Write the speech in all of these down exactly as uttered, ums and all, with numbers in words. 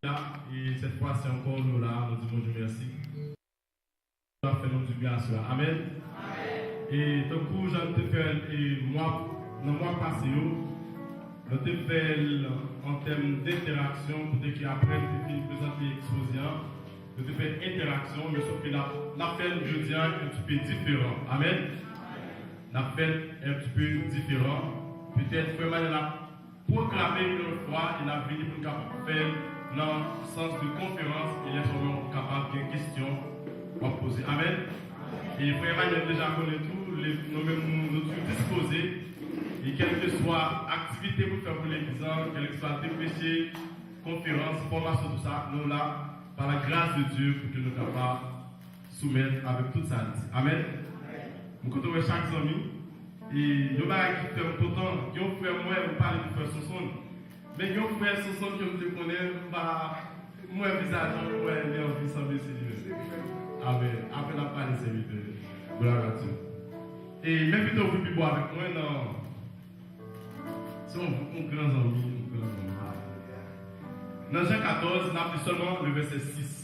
la, e sèt fwa si ankò, nou la, nou di Bondye mèsi. L ap fè nou dibyen aswè a. Amèn. E tankou jan nou te fè l, e mwa, nan mwa pase yo, nou te fè l an tèm de entèraksyon, kote ke apre nou te fin prezante ekspoze a, nou te fè entèraksyon, men sòf ke n ap, n ap fè l jodi a un petit peu diferan. Amèn. N ap fè l un petit peu diferan. Petèt, frè Manel ap pwoklame yon lòt fwa, e n ap vini pou n kapab fè l nan sans de konferans, e lè sa w kapab gen kesyon w ap poze. Amèn. E frè Emmanuel deja konnen tou, nou menm nou, nou toujou dispoze, e kèlkeswa aktivite pou fè pou legliz lan, kèlkeswa depeche, konferans, fòmasyon, tou sa, nou la, pa la gras de Dye, pou ke nou kapab soumèt avèk tout sa l di. Amèn. M kontan wè chak zanmi. E yon bagay ki fè m kontan, gen yon frè m wè, m pale de frè Sonson. Men gen yon frè Sonson ke m te konnen, m pa, m wè vizaj lan, m wè li anvi sanble se li menm. Amèn. Apre n ap pale sèvitè. Glwa a Dye. E m envite w vin pi bò avèk mwen nan, se yon, yon gran zanmi, yon gran zanmi. Nan Jan katòz, n ap li sèlman le vèsè sis.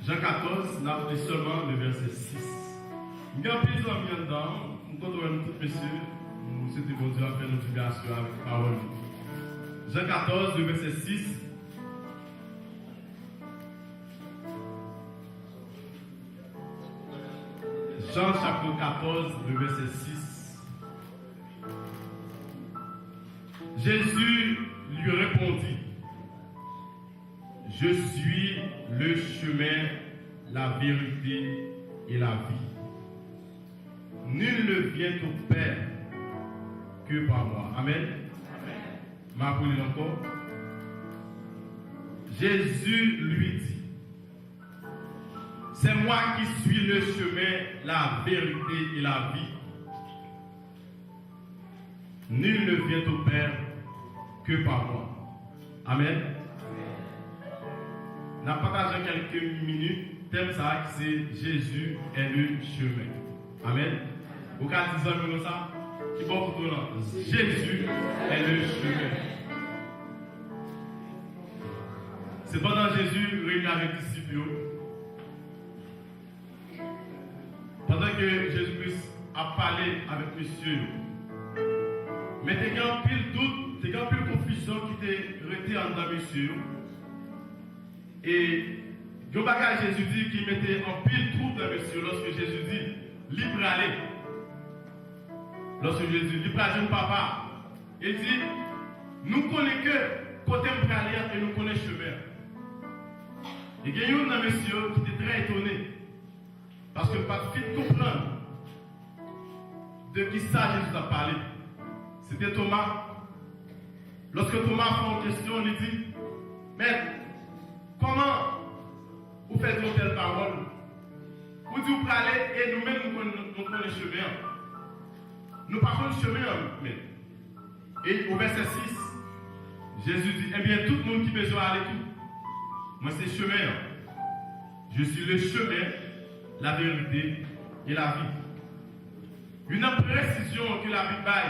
Jan katòz, n ap li sèlman le vèsè sis. M gen anpil zanmi anndan, m kontan wè nou tout mesye. M swete Bondye ap fè nou dibyen aswè avèk pawòl li. Jan katòz, le vèsè sis. Jean chapitre quatorze, le verset six. Jésus lui répondit, je suis le chemin, la vérité et la vie. Nul ne vient au Père que par moi. Amen. M ap rele l ankò. Jésus lui dit, c'est moi qui suis le chemin, la vérité et la vie. Nul ne vient au Père que par moi. Amen. N ap pataje an kèlke minit tèm sa a ki se Jésus est le chemin. Amen. Ou ka di zanmi w sa, ki bò kote w lan, Jésus est le chemin. Se pandan Jezi reyini avèk disip yo, pandan ke Jezi Kris ap pale avèk mesye yo, men te gen anpil dout, te gen anpil konfizyon ki te rete anndan mesye yo. E yon bagay Jezi di ki mete anpil twoub nan mesye yo, lòske Jezi di, li prale. Lòske Jezi di, li prale jwenn Papa. E di, nou konnen ke kote m prale an, e nou konnen chemen an. E gen youn nan mesye yo ki te trè etone, paske l pa t fin konprann de kisa Jezi t ap pale. Se te Toma. Lòske Toma fè yon kesyon, li di, Mèt, kòman ou fè di yon tèl pawòl? Ou di ou prale, e nou menm nou konn, nou konnen chemen an. Nou pa konn chemen an, Mèt. E o vèsè sis, Jezi di, ebyen, tout moun ki bezwen ale tou. Mwen se chemen an. Je suis le chemin, la vérité et la vie. Youn nan presizyon ke Labib bay,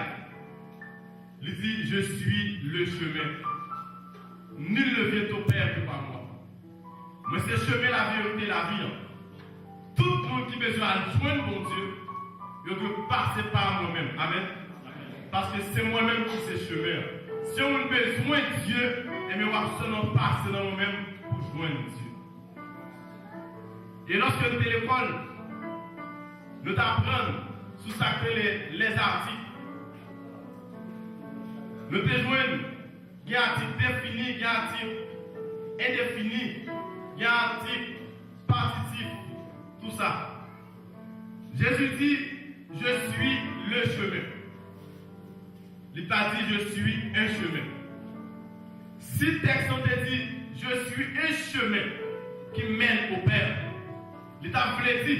li di, je suis le chemin. Nul ne vient au Père que par moi. Mwen se chemen, laverite, lavi an. Tout moun ki bezwen al jwenn Bondye, yo dwe pase pa mwen menm. Amèn. Paske se mwen menm ki se chemen an. Si yon moun bezwen Dye, ebyen w ap sèlman pase nan mwen menm pou jwenn Dye. E lòske nou te lekòl, nou te aprann sou sa k rele lèzatik. Nou te jwenn gen atik defini, gen atik endefini, gen atik patitif, tou sa. Jezi di, je suis le chemin. Li pa di, je suis un chemin. Si tèks lan te di, je suis un chemin qui mène au Père, li t ap vle di,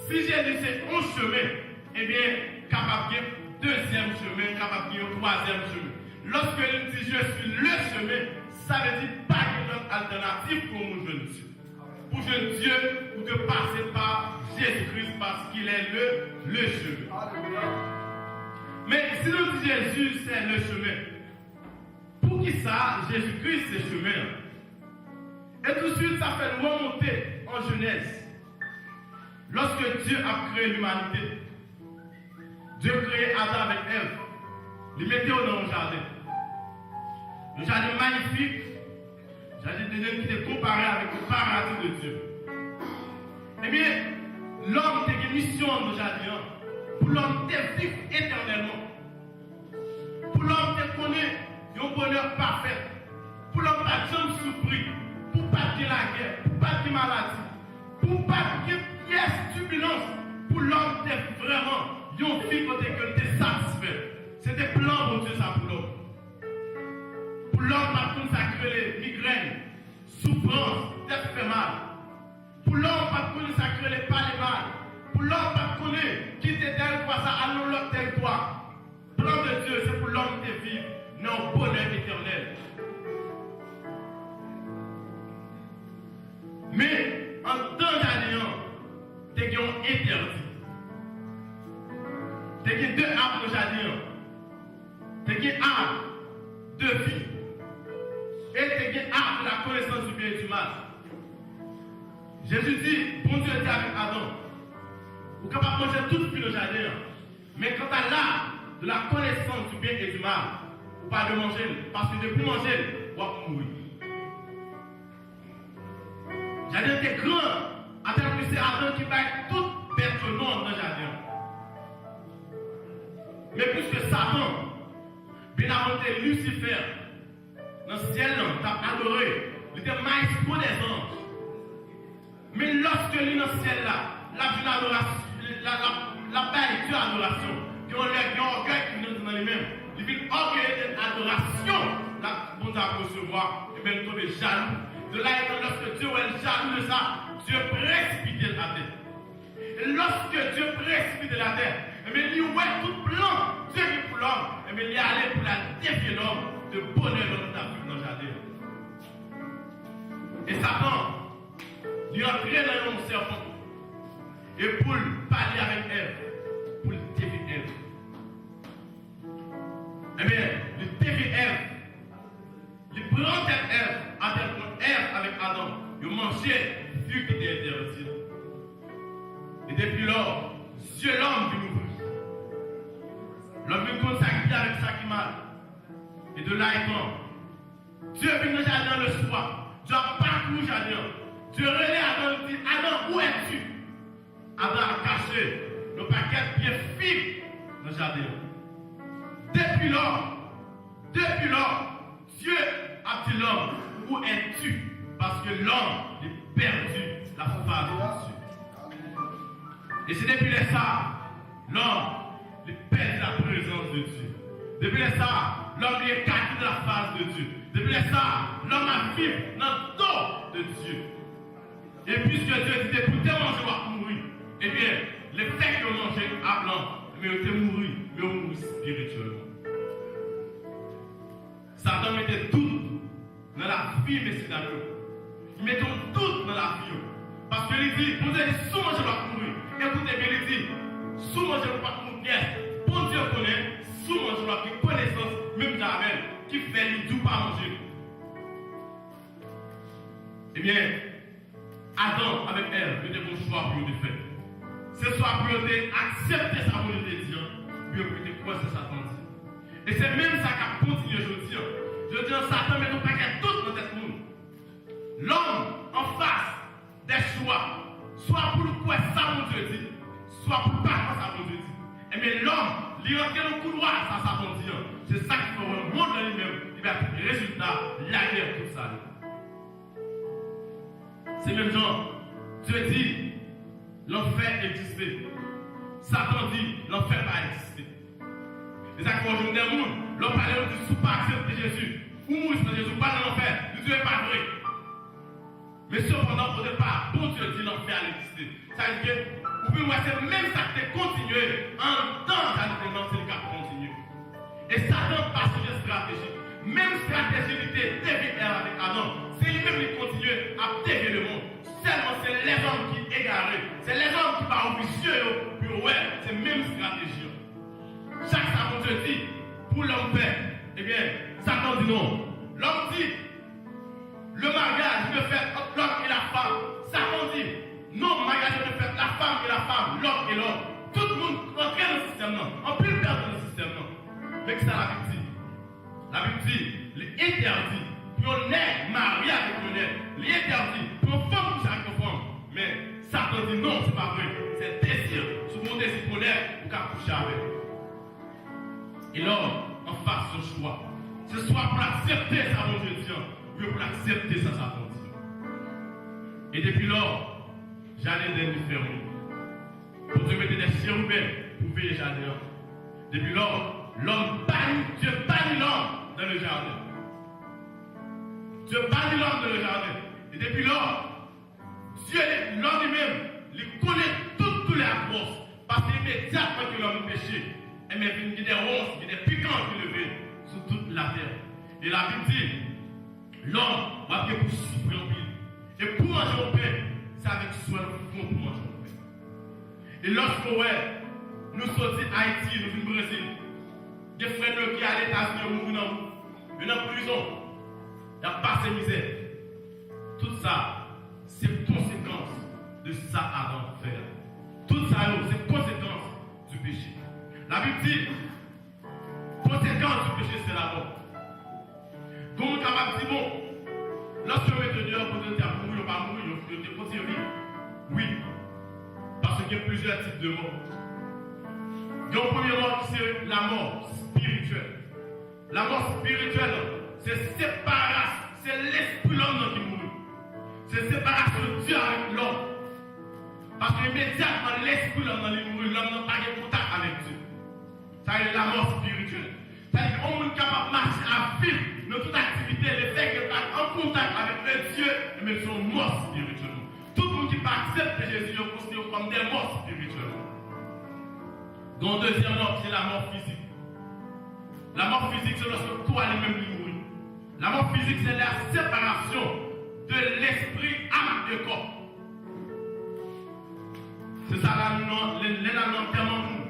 si Jezi se yon chemen, ebyen, kapab gen dezyèm chemen, kapab gen yon twazyèm chemen. Lòske li di, je suis le chemin, sa vle di pa gen lòt altènatif pou yon moun jwenn Dye. Pou jwenn Dye, ou dwe pase pa Jezi Kris, paske il est le, le chemin. Men, si nou di Jezi se le chemen, pou Sa, Jezi Kris se chemen an. E tousuit, sa fè n remonte an Jenèz. Lòske Dye ap kreye limanite, Dye kreye Adan avèk Èv. Li mete yo nan yon jaden. Yon jaden mayifik, jaden Edenn ki te konpare avèk le paradis de Dieu. Ebyen, lòm te gen misyon an nan jaden an, pou lòm te viv etènèlman. Pou lòm te konnen yon bonè pafè, pou lòm pa t janm soufri, pou pa t gen lagè, pou pa t gen maladi, pou pa t gen pyès tibilans, pou lòm te vrèman yon vi kote ke l te satisfè. Se te plan Bondye sa pou lòm. Pou lòm pa t konn sa k rele migrèn, soufrans, tèt fè mal. Pou lòm pa t konnen sa k rele pale mal. Pou lòm pa t konnen kite tèritwa sa al nan lòt tèritwa. Plan de Dye, se pou lòm te viv nan yon bonè etènèl. Men, anndan jaden an, te gen yon entèdi. Te gen de ab nan jaden an. Te gen ab de vi. E te gen ab de la connaissance du bien et du mal. Jezi di, Bondye di avèk Adan, ou kapab manje tout fwi nan jaden an. Men kanta l'arbre de la connaissance du bien et du mal, ou pa dwe manje l, paske depi w manje l, w ap mouri. Jaden an te gran, atèl ke se Adan ki bay tout bèt yo non nan jaden an. Men piske Satan, byen avan te Lisifè, nan syèl lan, t ap adore, li te maestro dèzanj. Men lòske li nan syèl la, l ap jwenn adorasyon, l ap, l ap, l ap bay Dye adorasyon. Gen yon lè, gen yon ògèy ki vin antre nan li menm. Li vin ògeye de adorasyon la Bondye ap resevwa. Ebyen, li tonbe jalou. De la etan, lòske Dye wè l jalou de sa, Dye presipite l atè. E lòske Dye presipite l atè, ebyen, li wè tout plan Dye gen pou lòm, ebyen, li ale pou l al devye lòm de bonè lòm t ap viv nan jaden an. E Satan, li antre nan yon sèpan, e pou l pale avèk Èv, pou l devye Èv. Ebyen, li devye Èv, li pran tèt Èv, atèl pwen Èv avèk Adan, yo manje fwi ki te entèdi an. E depi lò, zye lòm vin ouvri. Lòm vin konn sa ki byen avèk sa ki mal. E de la etan, Dye vin nan jaden an le swa. Dye ap pakouri jaden an. Dye rele Adan, li di, Adan, où es-tu? Adan al kache nan yon pakèt pye fig nan jaden an. Depi lò, depi lò, Dye ap di lòm, où es-tu? Paske lòm li pèdi la fas de Dye. E se depi lè sa, lòm li pèdi la prezans de Dye. Depi lè sa, lòm li ekate de la fas de Dye. Depi lè sa, lòm ap viv nan do de Dye. E piske Dye di depi w te manje w ap mouri, ebyen, lefètke yo manje ab lan, ebyen, yo te mouri, men yo mouri espirityèlman. Satan mete dout nan lavi mesyedam yo. Li mete yon dout nan lavi yo. Paske li di, Bondye di, si w manje l w ap mouri. Ekoute byen, li di, si w manje l ou p ap mouri pyès. Bondye konnen, si w manje l w ap gen konesans, menm jan avè l, ki fè li di w pa manje. Ebyen, Adan avèk Èv, yo te gen yon chwa pou yo te fè. Se swa pou yo te aksepte sa Bondye te di an, oubyen pou yo te kwè sa Satan di. E se menm sa k ap kontinye jodi an. Jodi an, Satan met yon pakèt dout nan tèt moun. Lòm anfas de chwa, swa pou l kwè sa Bondye di, swa pou l pa kwè sa Bondye di. Ebyen, lòm, li rantre nan koulwa sa Satan di an. Se sa ki fè w wè mond lan li menm, li bay rezilta lagè tout sa yo. Se menm jan, Dye di, lanfè egziste. Satan di, lanfè pa egziste. E sa k fè w jwenn de moun, lè w pale, yo di, si w pa aksepte Jezi, ou mouri san Jezi, ou pa nan lanfè. Li di, e pa vre. Men sepandan, o depa, Bondye di lanfè a egziste. Sa vle di ke, ou vin wè se menm sa k te kontinye anndan jaden an, se li k ap kontinye. E Satan pa sonje estrateji. Menm estrateji li te devye Èv avèk Adan, se li menm li kontinye ap devye lemonn. Sèlman se lèzòm ki egare, se lèzòm ki pa ouvri zye yo pou yo wè se menm estrateji an. Chak sa Bondye di pou lòm fè, ebyen, Satan di non. Di, le mariage ne fait entre l'homme et la femme. Satan di, non, mariage ne fait la femme et la femme, l'homme et l'homme. Tout moun rantre nan sistèm nan. Anpil pèsòn nan sistèm nan. Men ki sa Labib di? Labib di, li entèdi pou yon nèg marye avèk yon nèg. Li entèdi pou yon fanm kouche avèk yon fanm. Men Satan di, non, se pa vre. Se dezi. Si w gen yon dezi pou yon nèg, ou ka kouche avè l. E lòm anfas yon chwa. Se swa pou l aksepte sa Bondye di an, oubyen pou l aksepte sa Satan di an. E depi lò, jaden Edenn li fèmen. Bondye mete de cheriben pou veye jaden an. Depi lò, lòm bani, Dye bani lòm dans le jardin. Dye bani lòm dans le jardin. E depi lò, Dye, lòm li menm, li konnen tout doulè ak wons. Paske imedyatman ke lòm peche, enben vin gen de wons, gen de pikan ki leve sou tout latè. E Labib di, lòm, w ap gen pou soufri anpil. E pou manje yon pen, se avèk swèl ou pou manje yon pen. E lòske w wè, nou soti Ayiti, nou vin Brezil, gen frè nou yo ki ale Etazini, yo mouri nan wout, yo nan prizon, y ap pase mizè. Tout sa, se konsekans de sa Adan fè a. Tout sa yo, se konsekans du péché. Labib di, conséquence du péché, c'est la mort. Gen moun kapab di, bon, lòske yo mete yo deyò, kote yo te ap mouri, yo pa mouri, yo, yo te kontinye viv. Wi. Paske gen plizyè tip de mò. Gen yon premye mò ki se lamò espirityèl. Lamò espirityèl, se separas-, se lespri lòm nan ki mouri. Se separasyon Dye avèk lòm. Paske imedyatman lespri lòm nan li mouri, lòm nan pa gen kontak avèk Dye. Sa rele lamò espirityèl. Sa vle di yon moun kapab mache ap viv nan tout aktivite, lefètke l pa t an kontak avèk le Dye, enben se yon mò espirityèlman. Tout moun ki pa aksepte Jezi, yo konsidere yo kòm de mò espirityèlman. Gen yon dezyèm mò, se lamò fizik. Lamò fizik, se lòske kò a li menm li mouri. Lamò fizik, se la separasyon de lespri, am e kò. Se sa la, nou, lè, lè n al nan antèman moun,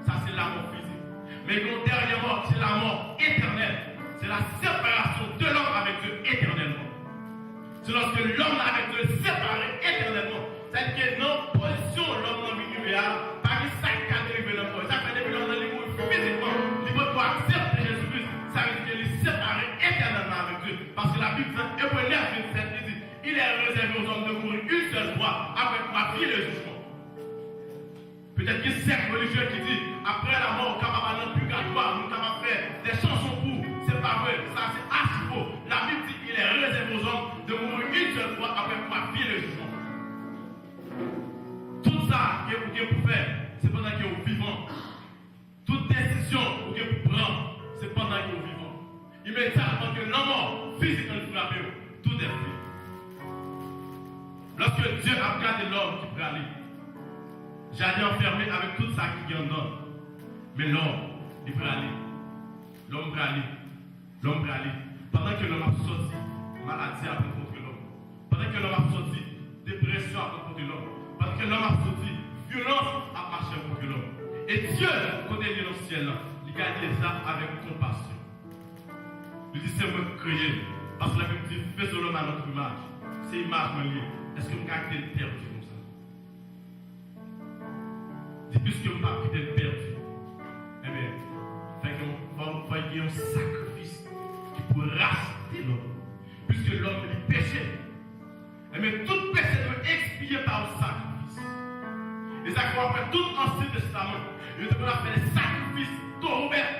sa se lamò fizik. Men gen yon dènye mò, se lamò etènèl. Se la separasyon de lòm avèk Dye etènèlman. Se lòske lòm nan avèk Dye separe etènèlman. Sa vle di ke nan pozisyon lòm nan vin rive a, pa gen sa ki ka delivre lòm nan. Sa fè depi lòm nan li mouri fizikman, li poko aksepte Jezi Kris, sa vle di ke li separe etènèlman avèk Dye. Paske Labib di nan Ebre nèf vennsenk, li di, il est réservé aux hommes de mourir une seule fois, après quoi vient le jugement. Petèt gen sèk relijye ki di, apre lamò, ou kapab al nan pigatwa, nou kapab fè de chanson pou ou. Se pa vre, sa se achifo. Labib di, il est réservé aux hommes de mourir une seule fois, après quoi vient le jugement. Tout sa ke ou gen pou fè, se pandan ke ou vivan. Tout desizyon ou gen pou pran, se pandan ke ou vivan. Imedyatman ke lanmò fizik lan frape w, tout est fini. Lòske Dye ap gade lòm ki prale, jaden an fèmen avèk tout sa ki gen anndan l. Men lòm, li prale. Lòm prale. Lòm prale. Pandan ke lòm ap sòti, maladi ap rankontre lòm. Pandan ke lòm ap sòti, depresyon ap rankontre lòm. Pandan ke lòm ap sòti, vyolans ap mache rankontre lòm. E Dye, kote l ye nan syèl la, li gade sa avèk konpasyon. Li di, se mwen k kreye l. Paske Labib di, faisons l'homme à notre image. Se imaj mwen l ye. Èske m ka kite l pèdi konsa? Di, piske m p ap kite l pèdi, enben, fè gen yon, fò, fò gen yon sakrifis ki pou rachte lòm. Piske lòm li peche, enben, tout peche dwe ekspye pa yon sakrifis. E sa k fè w ap wè tout Ansyen Testaman, yo te konn ap fè sakrifis towo bèf.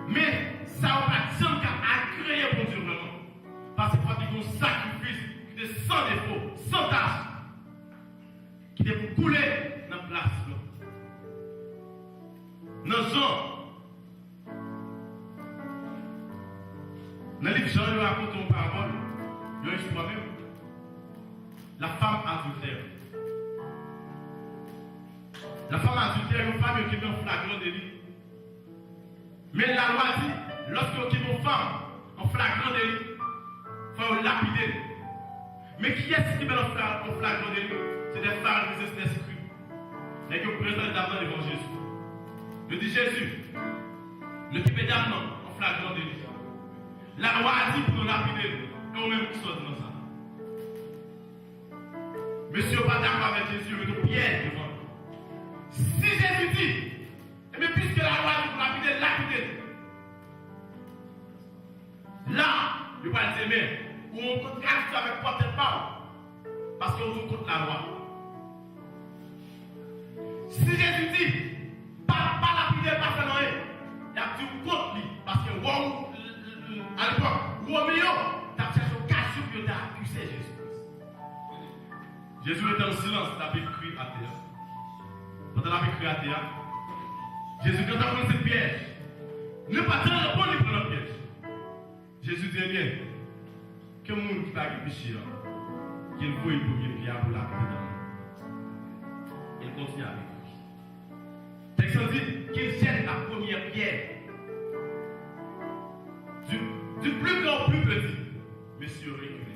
Men, sa yo pa t janm ka agreye Bondye vrèman. Paske fòk te gen yon sakrifis ki te san defo, san tach, ki te pou koule nan plas nou. Nan Jan, nan liv Jan, yo rakonte yon parabòl, yon istwa menm. La femme adultère. La femme adultère, yon fanm yo kenbe an flagran deli. Men lalwa di, lòske yo kenbe yon fanm an flagran deli, fò yo lapide l. Men kiyès ki kenbe l an fla-, an flagran deli? Se de Farizyen, se de eskrib. Nèg yo prezante dam nan devan Jezi. Yo di, Jezi, nou kenbe dam nan an flagran deli. Lalwa a di pou yo lapide l. E ou menm, kisa w di nan sa? Mesye yo pa dakò avèk Jezi, yo mete yon pyèj devan l. Si Jezi di, ebyen, piske lalwa di pou lapide l, lapide l. La, yo pral di, men, ou an kontradiksyon avèk pwòp tèt pa w, paske ou kont lalwa. Si Jezi di, pa, pa lapide l, pa fè l anyen, y ap di w kont li, paske Wòm, alepòk, Women yo t ap chèche okazyon pou yo te akize Jezi Kris. Jezi rete an silans, l ap ekri atè a. Pandan l ap ekri atè a, Jezi gentan konn se pyèj. Li pa t janm reponn, li pran nan pyèj. Jezi di, ebyen, ke moun ki pa gen peche a, ke l voye premye pyè a pou lapide dam nan. E l kontinye avèk li. Tèks lan di, ke l jèt la premyè pyè. Du, du plus grand au plus petit. Mesye yo rekile.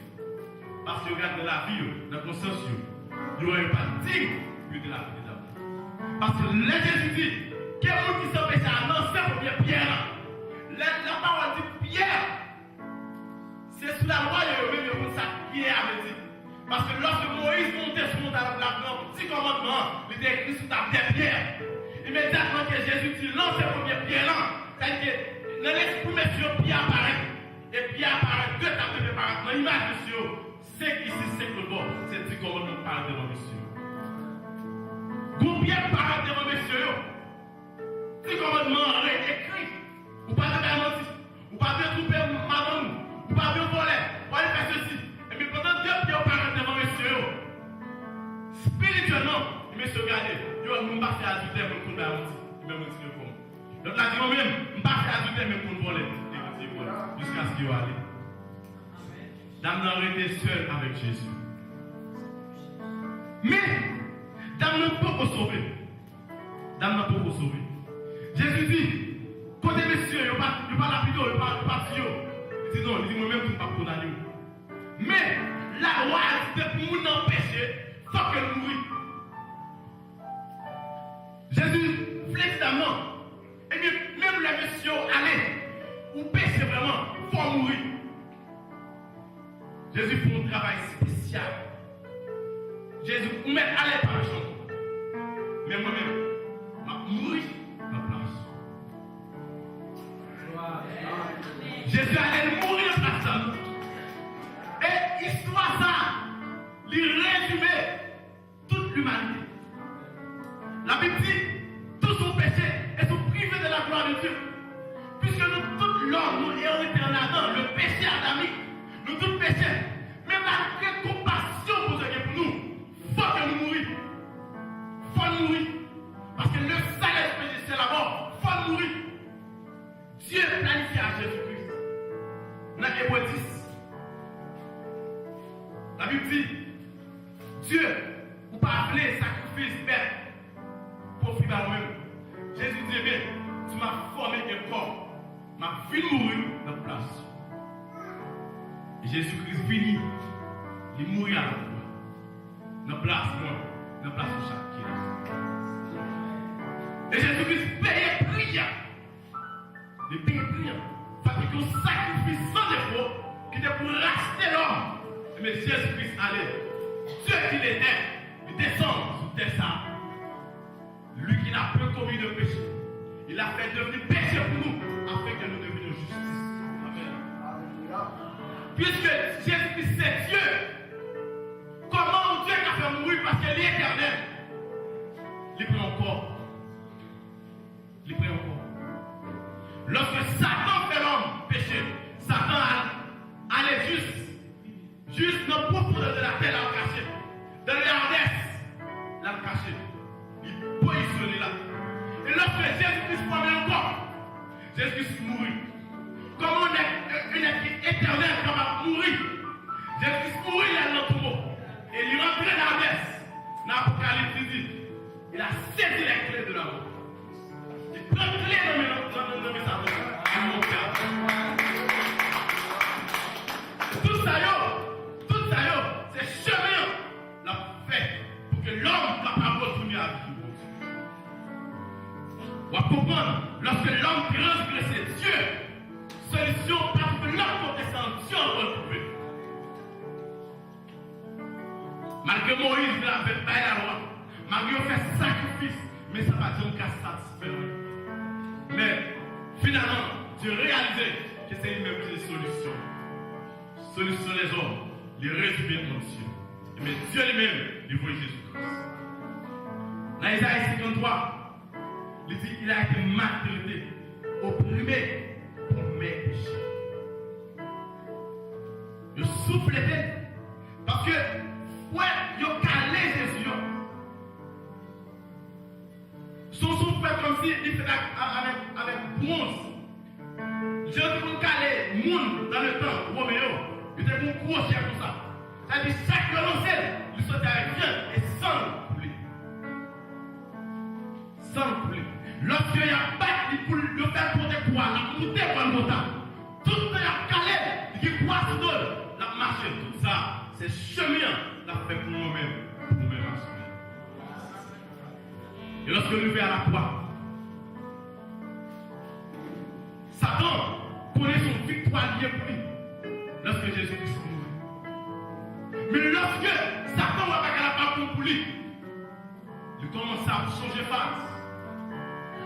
Paske yo gade nan lavi yo, nan konsyans yo, yo wè yo pa t diy pou yo te lapide dam nan. Paske lè Jezi di, ke moun ki san peche a lanse premye pyè la. Lè lapawòl di pyè, se sou lalwa yo, yo menm yo konn sa pyè a vle di. Paske lòske Moyiz monte sou montay la pou l ap pran ti kòmandman an, li te ekri sou tab dè pyè. Imedyatman ke Jezi di, lanse premye pyè lan, sa vle di ke nan lespri mesye yo pyè a parèt. E pyè a parèt, de tab dè pyè parèt nan imaj mesye yo. Senk isit, senk lòt bò, se ti kòmandman k parèt devan mesye yo. Gon pyè k parèt devan mesye yo. Ti kòmandman an re-, ekri. Ou pa dwe bay manti. Ou pa dwe twonpe madanm ou. Ou pa dwe vòlè. Ou pa dwe fè sesi. Epi pandan de pyè yo parèt devan mesye yo, espirityèlman, mesye yo gade. Yo wè moun pa fè adiltè, moun konn bay manti. Epi moun ti yo kòm. Lòt la di, mwen menm, m pa fè adiltè, men m konn vòlè. Li kontinye vòlè. Jiskaske yo ale. Dam nan rete sèl avèk Jezi. Men, dam nan poko sove. Dam nan poko sove. Jezi di, kote mesye yo, yo pa, yo pa lapide w, yo pa, yo pa tiye w. Li di, non, li di, mwen menm tou m p ap kondane w. Men, lalwa a di depi moun nan peche, fòk ke l mouri. Jezi vle di dam nan, ebyen, menm lè mesye yo ale, ou peche vrèman, fò w mouri. Jezi fè yon travay espesyal. Jezi, ou mèt ale pa mechan. Men mwen menm, m ap mouri nan plas ou. Jezi ale, li mouri nan plas dam nan. E istwa sa, li rezime tout limanite. Labib di, tous ont péché et sont privés de la gloire de Dieu. Piske nou tout, lòm, nou erite ann Adan, le péché adamique, nou tout peche. Men malgre konpasyon Bondye gen pou nou, fòk ke nou mouri. Fò n mouri. Paske le salaire du péché, c'est la mort. Fò n mouri. Dye planifye a Jezi Kris. Nan Ebre dis, Labib di, Dye, ou pa vle sakrifis bèt pwofit ba ou menm. Jezi di, ebyen, si m ap fòme yon kò, m ap vin mouri nan plas ou. E Jezi Kris vini, li mouri a lakwa. Nan plas mwen, nan plas nou chak ki la. E Jezi Kris peye pri a. Li peye pri a. Sa te yon sakrifis san defo ki te pou rachte lòm. Men Jezi Kris ale. Dye ki lete, li desann sou tè sa. Lui qui n'a point commis de péché, il a fait devenir péché pour nous, afin que nous devenions justice. Amen. Puisque Jésus-Christ c'est Dieu, kòman yon Dye ka fè mouri paske li etènèl? Li pran yon kò. Li pran yon kò. Lòske Satan fè lòm peche, Satan al-, ale jis Jis nan pwofondè de latè, l al kache. Dans le Hadès, l al kache. Li pozisyone la. E lòske Jezi Kris fòme yon kò, Jezi Kris mouri. Kòman yon nèt, yon nèt ki etènèl kapab mouri? Jezi Kris mouri, li al nan tonbo. E li rantre nan Hadès. Nan Apokalips, li di, il a saisi les clés de la mort. Li pran kle nan men, nan, nan, nan men Satan. Li monte avè l. Tout sa yo, tout sa yo, se chemen an l ap fè pou ke lòm kapab retounen a Bondye. W ap konprann, lòske lòm transgrese Dye, solisyon pa twouve Lòt kote, se an dyòl w pral twouve. Malgre Moyiz vin avèk bay lalwa, malgre yo fè sakrifis, men sa pa t janm ka satisfè l. Men, finalman, Dye reyalize ke se li menm ki se solisyon. Solisyon lèzòm, li rezime an Dye. Men Dye li menm, li voye Jezi Kris. Nan Ezayi senkanntwa, li di, il a été maltraité, opprimé pour mes péchés. Yo souflete l. Paske frè yo kale Jezi yo. Se yon souflèt kòmsi li fèt ak, avèk, avèk bwonz. Jan yo te konn kale moun nan letan Women yo, yo te gen yon gwo chè konsa. Sa di chak yo lanse l, li soti avèk vyann e san l koule. San l koule. Lòske y ap bat li pou l, yo fè l pote kwa, l ap moute Gòlgota. Tout tan y ap kale l, li gen kwa sou do l, l ap mache. Tout sa, se chemen an l ap fè pou mwen menm, pou mwen menm aswè. E lòske l rive a lakwa, Satan konnen se yon viktwa li ye pou li lòske Jezi Kris mouri. Men lòske Satan wè bagay la pa bon pou li, li kòmanse ap chanje faz.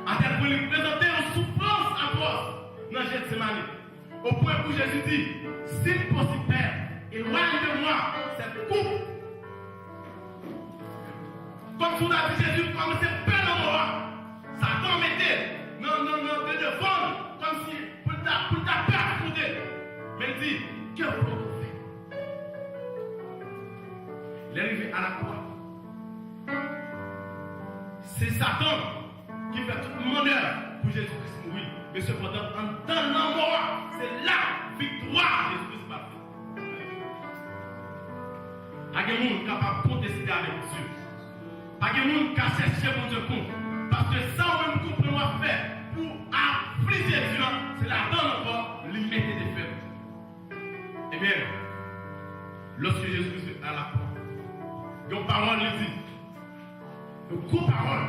Atèlpwen li prezante yon soufrans atwòs nan Jetsemane. Opwen pou Jezi di, si l posib, Pè, elwanye de mwa sèt koup. Kòmsi w ta di Jezi kòmanse pè nan mò a. Satan mete nan, nan, nan, nan devan l, kòmsi pou l ta, pou l ta pè afwonte. Men l di, que veux-tu faire? Lè l rive a lakwa, se Satan ki fè tout mannèv pou Jezi Kris mouri. Men sepandan, anndan lanmò a, se la viktwa Jezi Kris pral fèt. Pa gen moun k ap konteste avèk Dye. Pa gen moun k ap chèche Bondye kont. Paske sa ou menm ou konprann w ap fè pou aflije Dye a, se ladan l ankò li mete defèt. Ebyen, lòske Jezi Kris vin a lakwa, yon pawòl li di, yon gwo pawòl,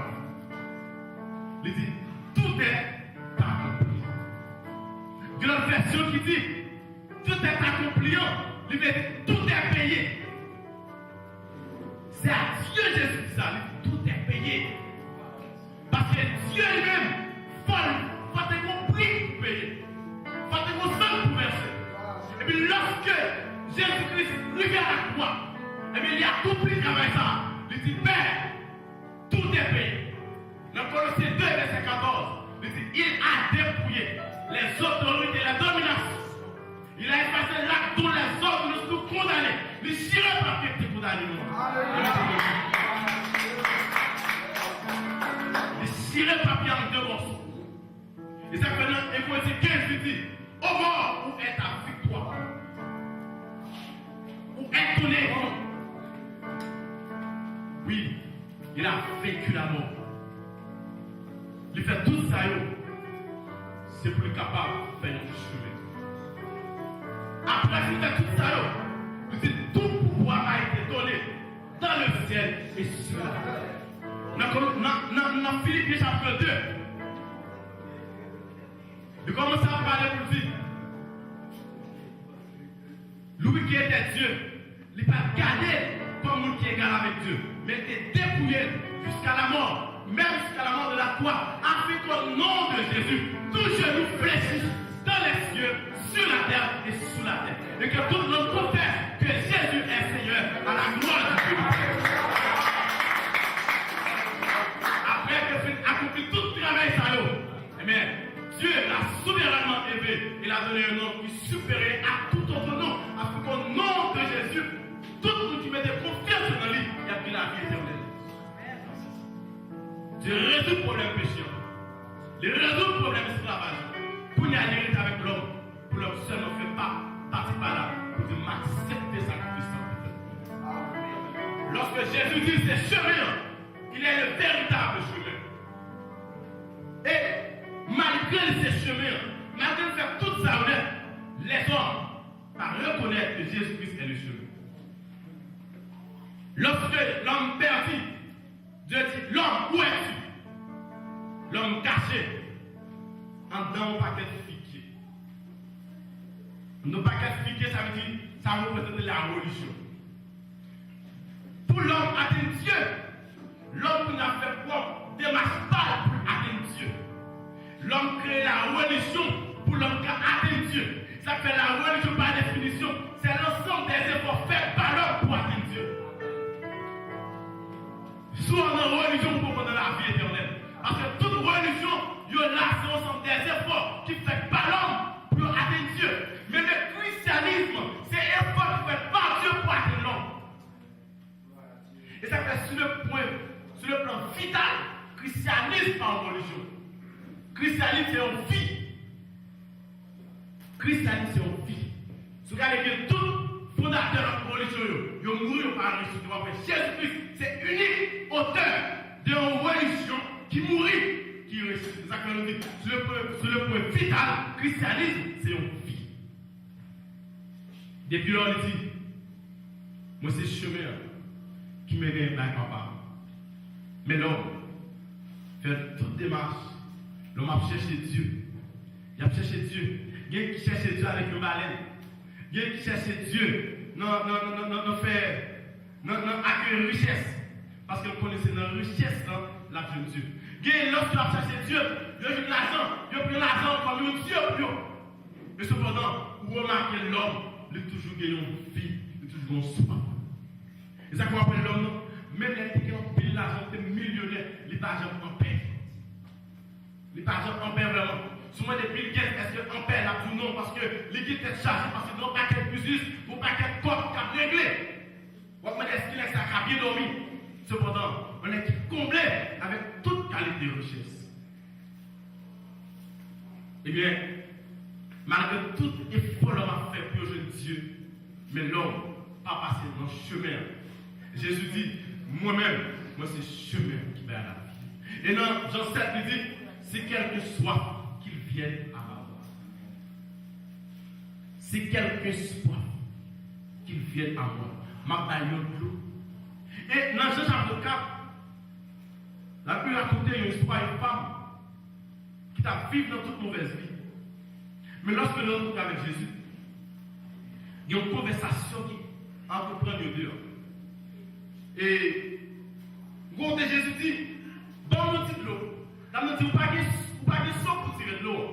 li di, tout est accompli. Gen lòt vèsyon ki di, tout est accompli an, li vle di, tout est payé. Se a Dye Jezi ki sa, li di, tout est payé. Paske Dye li menm, fò l, fò te gon pri pou peye. Fò te gon san pou vèse. Epi lòske Jezi Kris rive a lakwa, ebyen, li akonpli travay sa a. Li di, Pè, tout est payé. Nan Kolosyen de, vèsè katòz, li di, il a dépouillé les autorités, les dominations. Il a effacé l'acte dont les autres nous condamnaient. Li chire papye ki te kondane nou an. Li chire papye a an de mòso. E sa k fè nan Ebre kenz li di, ô mort, où est ta victoire? Où est ton trône? Wi. Il a vaincu la mort. Li fè tout sa yo, se pou li kapab fè yon chemen. Apre li fè tout sa yo, li di, tout pouvoir m'a été donné dans le ciel et sur la terre. Nan, nan, nan, nan Filipyen chapit de, li kòmanse ap pale pou l di, Lui qui était Dieu, li pa t gade l kòm moun ki egal avèk Dye, men l te depouye l jusqu'à la mort, même jusqu'à la mort de la croix, afin qu'au nom de Jésus, tout genou fléchisse dans les cieux, sur la terre et sous la terre, et que toute langue confesse que Jésus est Seigneur à la gloire du Dieu. Apre ke fin akonpli tout travay sa yo, Amen. Dieu l'a souverainement élevé. Il a donné un nom qui est supérieur à tout autre nom. Afin qu'au nom de Jésus, tout moun ki mete konfyans yo nan li, y ap gen lavi etènèl. Dye rezoud pwoblèm peche an. Li rezoud pwoblèm esklavaj la. Kounye a, li rete avèk lòm. Pou lòm sèlman fè pa, pati pa la. Pou di, m aksepte sakrifis sa pou fè. Lòske Jezi di, se chemen an, il est le véritable chemin. E malgre l se chemen an, malgre l fè tout sa yo nèt, lèzòm pa rekonèt ke Jezi Kris est le chemin. Lorsque l'homme perdit, Dieu dit, l'homme, où es-tu? Lòm kache anndan yon pakèt figye. Nou pa klasifiye, sa vle di, sa reprezante la relijyon. Pou lòm atenn Dye, lòm kounye a fè pwòp demach pa l pou l atenn Dye. Lòm kreye la relijyon pou lòm ka atenn Dye. Sa k fè la relijyon, pa definisyon, se lansanm dè efò fèt pa lòm pou atenn Dye. Si w nan relijyon, ou poko nan lavi etènèl. Paske tout relijyon, yo la, se yon ansanm dè efò ki fèt pa lòm pou yo atenn Dye. Men le christianisme, se efò ki fèt pa Dye pou atenn lòm. E sa fè, sou le pwen, sou le plan vital, christianisme pa yon relijyon. Christianisme se yon vi. Christianisme se yon vi. Si w gade byen, tout fondatè lòt relijyon yo, yo mouri, yo pa resisite. W ap wè Jezi Kris se inik otè de yon relijyon ki mouri, ki resisite. Se sa k fè nou di, sou le pwen, sou le pwen vital, christianisme se yon vi. Depi lò li di, mwen se chemen an ki mennen bay Papa. Men lòm fè tout demach, lòm ap chèche Dye. Y ap chèche Dye. Gen ki chèche Dye avèk yon balèn. Gen ki chèche Dye nan, nan, nan, nan, nan fè, nan, nan akeri richès. Paske yo konnen se nan richès lan l ap jwenn Dye. Gen lòske y ap chèche Dye, yo jwenn lajan, yo pran lajan kòm yon dye pou yo. Men sepandan, ou remake lòm, li toujou gen yon vi, li toujou gen yon swaf. E sa k ap fè lòm nan, menm lè li te gen anpil lajan, li te milyonè, li pa janm anpè. Li pa janm anpè vrèman. Si w mande Bill Gates èske l anpè, l ap di w non, paske li gen tèt chaje, paske gen yon pakèt biznis, gen yon pakèt kòb k ap regle. W ap mande èske nèg sa ka byen dòmi. Sepandan, yon nèg ki konble avèk tout kalite richès. Ebyen, malgre tout efò lòm ap fè pou yo jwenn Dye, men lòm pa pase nan chemen an. Jezi di, mwen menm, mwen se chemen ki bay lavi. E nan Jan sèt, li di, si quelqu'un soif, qu'il vienne à moi. Si quelqu'un soif, qu'il vienne à moi. M ap bay yo dlo. E nan Jan chapit kat, Labib rakonte yon istwa yon fanm ki t ap viv nan tout movèz vi. Men lòske l rankontre avèk Jezi, gen yon konvèsasyon ki antreprann yo deyò. E kote Jezi di, ban m yon ti dlo. Fanm nan di, ou pa gen, ou pa gen so pou tire dlo a.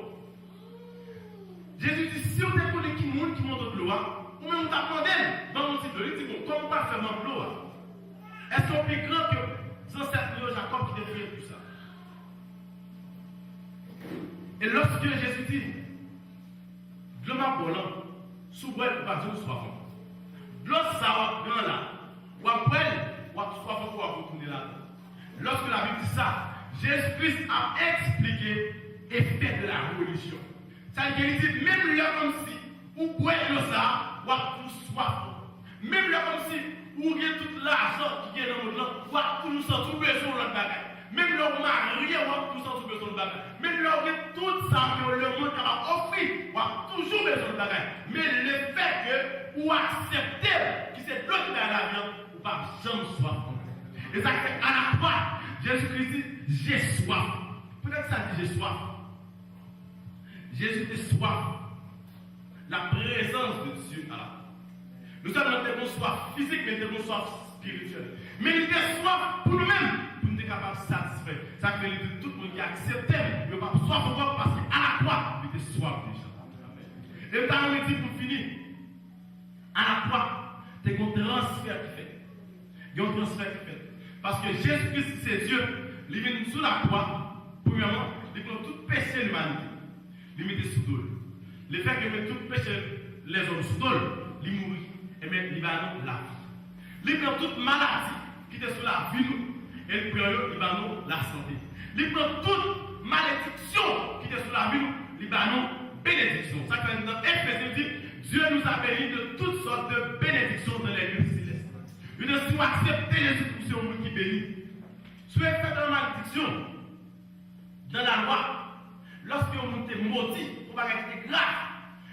Jezi di, si w te konnen ki moun ki montre w dlo a, ou menm ou t ap mande l, ban m yon ti dlo. Li di, bon, kòman m pral fè ban m dlo a? Èske w pi gran ke zansèt nou yo, Jakòb, ki te priye pou sa? E lòske Jezi di, dlo m ap ba w lan, si w bwè l, ou p ap janm swaf ankò. Dlo sa w ap pran la, w ap bwè l, w ap swaf ankò, w ap retounen ladan. Lòske Labib di sa, Jezi Kris ap eksplike efè de la relijyon. Sa vle di, li di, menm lè kòmsi ou bwè dlo sa a, w ap toujou swaf. Menm lè kòmsi ou gen tout lajan ki gen nan mond lan, w ap toujou santi w bezwen yon lòt bagay. Menm lè w marye, w ap toujou santi w bezwen yon lòt bagay. Menm lè w gen tout sa ke lemonn kapab ofri, w ap toujou bezwen yon lòt bagay. Men lefètke ou aksepte l, ki se dlo ki bay lavi an, ou p ap janm swaf ankò. E sa k fè alakwa, Jezi Kris di, j'ai soif. Poutèt sa l di, j'ai soif. Jezi te swaf la prezans de Dye a la. Non sèlman li te gen swaf fizik, men li te gen swaf espirityèl. Men li te swaf pou nou menm, pou nou te kapab satisfè. Sa k fè li di tout moun ki aksepte m, yo p ap swaf ankò, paske alakwa, li te swaf deja. E m ta renmen di pou fini, alakwa, te gen yon transfè ki fèt. Gen yon transfè ki fèt. Paske Jezi Kris ki se Dye, li vin sou lakwa, premyèman, li pran tout peche limanite. Li mete sou do l. Lefètke li met tout peche lèzòm sou do l, li mouri. Ebyen, li ba nou lavi. Li pran tout maladi ki te sou lavi nou, e li pran yo, li ba nou lasante. Li pran tout malediksyon ki te sou lavi nou, li ba nou benediksyon. Sa k fè nan Efezen li di, Dieu nous a bénis de toutes sortes de bénédictions dans les lieux célestes. Yo di, si w aksepte Jezi Kris, ou se yon moun ki beni. Si w fèt nan malediksyon, nan lalwa, lòske yon moun te modi, yon bagay ki te grav,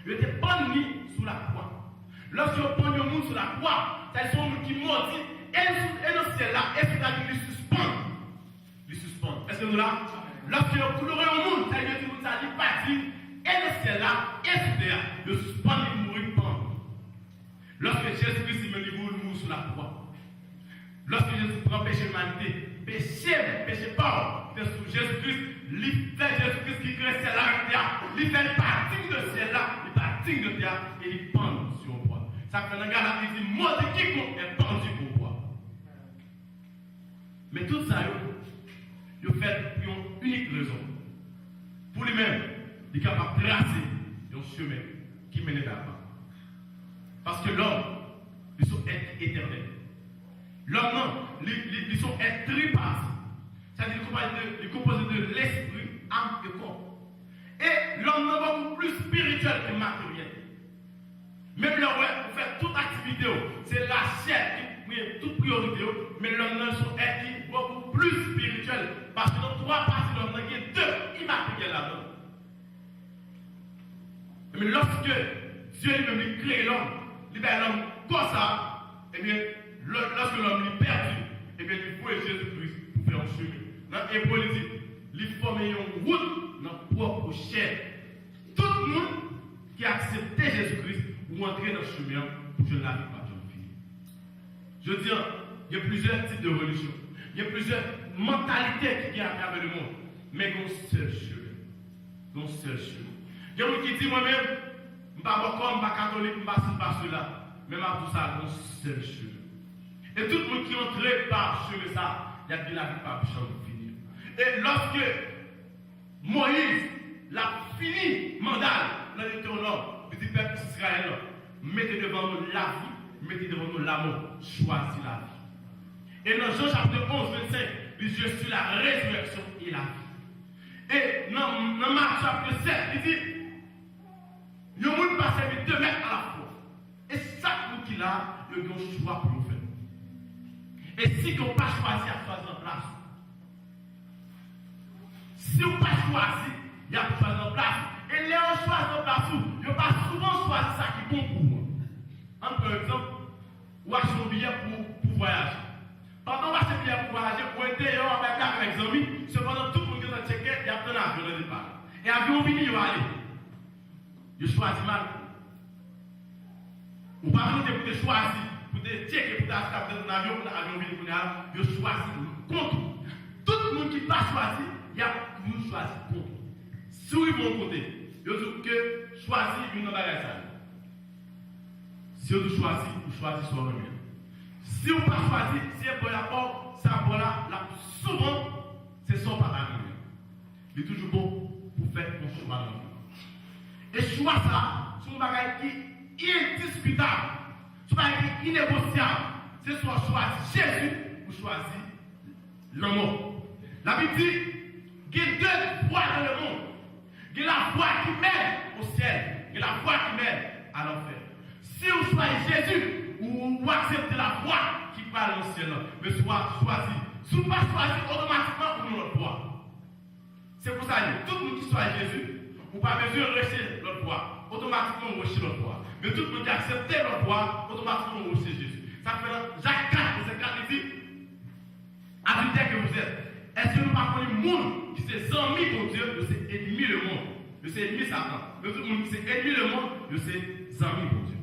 yo te pann li sou lakwa. Lòske yo pann yon moun sou lakwa, sa vle di se yon moun ki modi, e sou, e nan syèl la, e sou latè, li sispann. Li sispann. Èske nou la? Lòske yo koulore yon moun, sa vle di moun sa, li pa diy, e nan syèl la e sou tè a, yo sispann li mouri pann. Lòske Jezi Kris li menm li mouri, li mouri sou lakwa. Lòske Jezi pran peche limanite, peche m, peche pa w, ki te sou Jezi Kris, li fè Jezi Kris ki kreye syèl la avèk tè a, li fè l pa dign de syèl la, li pa dign de tè a, e li pann sou yon bwa. Sa k fè nan Galat li di, maudit quiconque est pendu au bois. Men tout sa yo, yo fèt pou yon inik rezon. Pou li menm, li kapab trase yon chemen ki mennen nan pa. Paske lòm, li se yon èt ki etènèl. Lòm nan, li, li, li se yon èt tripati. Sa di li konpoze de, li konpoze de lespri, am e kò. E lòm nan bòkou pli espirityèl ke materyèl. Menm lè w wè, ou fè tout aktivite w, se lachè ki gen tout priyorite w, men lòm nan se yon èt ki bòkou pli espirityèl, paske nan twa pati lòm nan gen de imateryèl ladan l. Men lòske Dye li menm li kreye lòm, li bay lòm kò sa, ebyen, lò- lòske lòm li pèdi, ebyen, li voye Jezi Kris pou fè yon chemen. Nan Ebre li di, li fòme yon wout nan pwòp chè. Tout moun ki aksepte Jezi Kris, ou antre nan chemen an pou jwenn lavi k p ap janm fini. Jodi a, gen plizyè tip de relijyon. Gen plizyè mantalite ki gen atravè lemonn. Men gen yon sèl chemen. Gen yon sèl chemen. Gen moun ki di, mwen menm, m pa bòkò, m pa katolik, m pa si, m pa sela. Men m ap di w sa, gen yon sèl chemen. E tout moun ki antre pa chemen sa, y ap gen lavi k p ap janm fini. E lòske Moyiz, l ap fini manda l nan Detewonòm, li di pèp Izrayèl lan, mete devan nou lavi, mete devan nou lamò, chwazi lavi. E nan Jan chapit onz, vennsenk, li di, je suis la résurrection et la vie. E nan, nan Matye chapit sèt, li di, yon moun pa sèvi de mèt alafwa. E chak moun ki la, yo gen yon chwa pou yo fè. E si ke w pa chwazi, y ap chwazi nan plas ou. Si w pa chwazi, y ap chwazi nan plas ou. E lè yo chwazi nan plas ou, yo pa souvan chwazi sa ki bon pou ou. Ann pran egzanp, ou achte yon biyè pou, pou vwayaje. Pandan w achte biyè pou vwayaje, ou wè deyò w ap gade avèk zanmi, sepandan tout moun gentan tcheke, y ap tann avyon nan depa. E avyon an vini, yo ale. Yo chwazi mal. Ou pa tande pou te chwazi, pou te tcheke, pou te achte avyon nan avyon, pou avyon vini kounye a, yo chwazi kont ou. Tout moun ki pa chwazi, y ap toujou chwazi kont ou. Si w rive yon kote, yo di w ke chwazi youn nan bagay sa yo. Si yo di w chwazi, ou chwazi sa w renmen. Si w pa chwazi, si e bò y ap ba w, sa bò la, l ap souvan, se sa w pa ta renmen. Li toujou bon pou fè yon chwa nan vi. E chwa sa, se yon bagay ki endiskitab, se yon bagay ki inegosyab. Se swa w chwazi Jezi ou chwazi lanmò. Labib di, gen de vwa dans le monde. Gen lavwa ki mèn o syèl, gen lavwa ki mèn a lanfè. Si w chwazi Jezi, ou, ou aksepte lavwa ki pral nan syèl lan. Men si w pa chwazi, si w pa chwazi, otomatikman ou nan lòt vwa. Se konsa l ye. Tout moun ki chwazi Jezi, ou pa bezwen rejte lòt vwa. Otomatikman ou rejte lòt vwa. Men tout moun ki aksepte lòt vwa, otomatikman ou rejte Jezi. Sa k fè nan Jak kat, vèsè kat, li di, Adultères que vous êtes, èske nou pa konnen moun ki se zanmi Bondye, yo se ènmi lemonn, yo se ènmi Satan. Men tout moun ki se ènmi lemonn, yo se zanmi Bondye.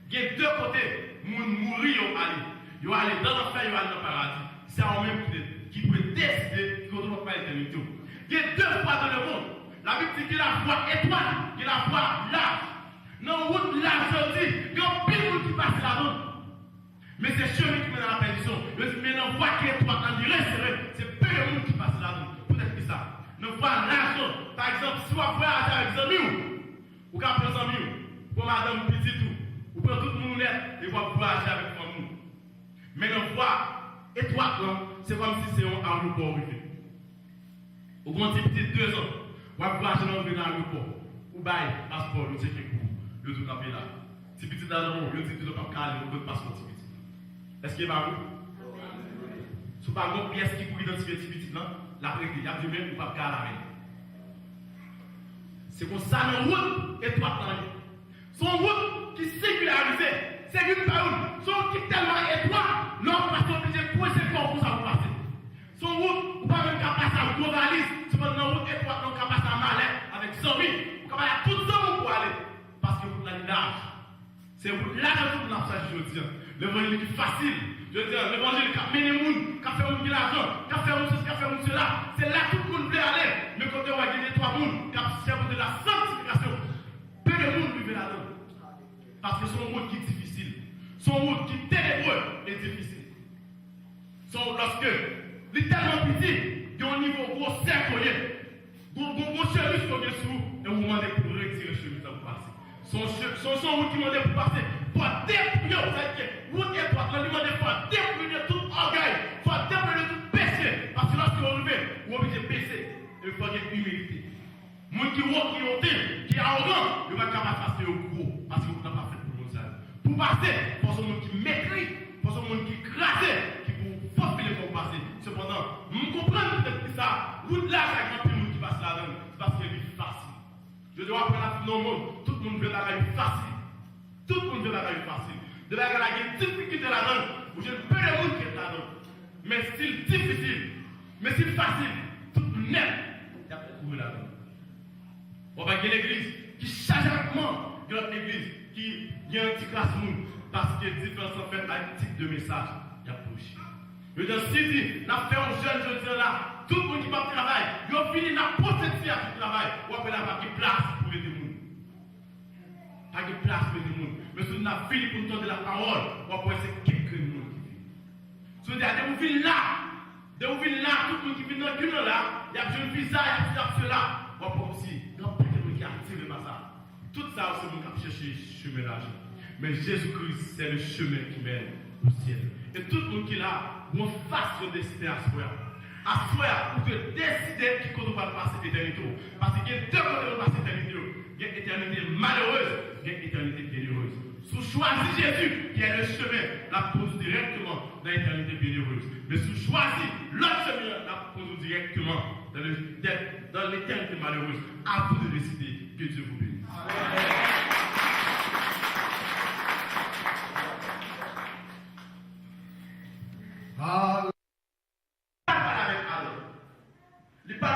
Gen de kote moun mouri yo ale. Yo ale nan lanfè, yo ale nan paradi. Se a ou menm ki, ki dwe deside ki kote w ap pase etènite w. Gen de vwa dans le monde. Labib di gen lavwa etwat, gen lavwa laj. Nan wout laj yo di, gen anpil moun ki pase ladan l. Men se chemen ki mennen a la pèdisyon. Yo di, men nan vwa ki etwat lan, li resere, se plen moun ki pase ladan l. Poutèt ki sa? Nan vwa laj lan, pa egzanp, si w ap vwayaje avèk zanmi w, ou ka pran zanmi w, ou pran madanm, pitit ou, ou pran tout moun ou nèt, epi w ap vwayaje avèk fanmi w. Men nan vwa etwat lan, se kòmsi se yon ayewopò ou rive. Ou gen yon ti pitit dezan, w ap vwayaje nan rive nan ayewopò, ou bay paspò, yo tcheke pou ou, yo di w kanpe la. Ti pitit la nan men w, yo di w p ap ka ale, ou jwenn paspò ti pitit. Èske e pa vre? Si w pa gen yon pyès ki pou idantifye ti pitit lan, l ap rete, y ap di w menm ou p ap ka ale avè l. Se konsa nan wout etwat lan ye. Se yon wout ki sengilarize, se youn pa youn. Se yon wout ki tèlman etwat, lè w ap pase w oblije kweze kò w konsa pou w pase. Se yon wout, ou pa menm ka pase ak gwo valiz, sepandan nan wout etwat lan, ou ka pase a malèt avèk zanmi, ou ka Pa la tout zanmi w pou ale, paske wout la li laj. Se wout laj an tout moun ap chache jodi a. Levanjil ki fasil. Jodi a, levanjil k ap mennen moun, k ap fè moun gen lajan, k ap fè moun sesi, k ap fè moun sela. Se la tout moun vle ale. Men kote w wè gen de twa moun k ap chèbote la sanktifikasyon, plen de moun rive ladan. Paske se yon wout ki difisil. Se yon wout ki tenebwe e difisil. Se yon wout lòske li tèlman piti, gen yon nivo gwosè ke w ye. Gon, gon, gon chemiz ke w gen sou ou, e ou mande pou retire chemiz la pou pase. Se yon che-, se yon, se yon wout ki mande pou pase. Fò depouye w, sa vle di ke wout etwat la, li mande fò depouye de tout ògèy, fò depouye de tout peche. Paske lòske w rive, ou oblije bese, e fò gen imilite. Moun ki wo, ki onte, ki awogan, yo pa ka pase paske yo gwo, paske wout la pa fèt pou moun sa yo. Pou pase, fò se yon moun ki mekri, fò se yon moun ki kraze, ki pou fofile pou w pase. Sepandan, m konprann poutèt ki sa, wout la, sa gen anpil moun ki pase ladan l, se paske li fasil. Jodi a, w ap wè nan moun, tout moun vle bagay fasil. Tout moun vle bagay fasil. De bagay la gen difikilte ladan l, ou jwenn plen de moun ki ret ladan l. Men si l difisil, men si l fasil, tout moun nèt, y ap kouri ladan l. W ap gen legliz ki chaje avèk mòn, gen lòt legliz ki gen yon ti klas moun, paske diferans lan fèt ak tip de mesaj y ap preche. Yo di, si di, n ap fè yon jèn jodi a la, tout moun ki p ap travay, yo vini, n ap pote ti a ki travay, w ap wè la pa gen plas pou mete moun. Pa gen plas pou mete moun. Men si w di n ap vini pou n tande lapawòl, w ap wè se kèk grenn moun ki vini. Si w di a, depi w vin la, depi w vin la, tout moun ki vin nan kin nan la, y ap jwenn viza, y ap sila, ap sila. W ap wè kòmsi gen anpil moun ki atire pa sa. Tout sa yo se moun k ap chèche chemen lajan. Men Jezi Kris, c'est le chemin qui mène au ciel. E tout moun ki la, ou anfas yon destine aswè a. Aswè a, ou dwe deside ki kote ou pral pase etènite w. Paske gen de kote pou pase etènite w. Gen etènite malerez, gen etènite byennerez. Si w chwazi Jezi, ki est le chemin, l ap kondui dirèkteman nan etènite byennerez. Men si w chwazi lòt chemen an, l ap kondui dirèkteman dans le, dans l'éternité malheureuse. À vous de décider. Que Dieu vous bénisse. Amen. Li pa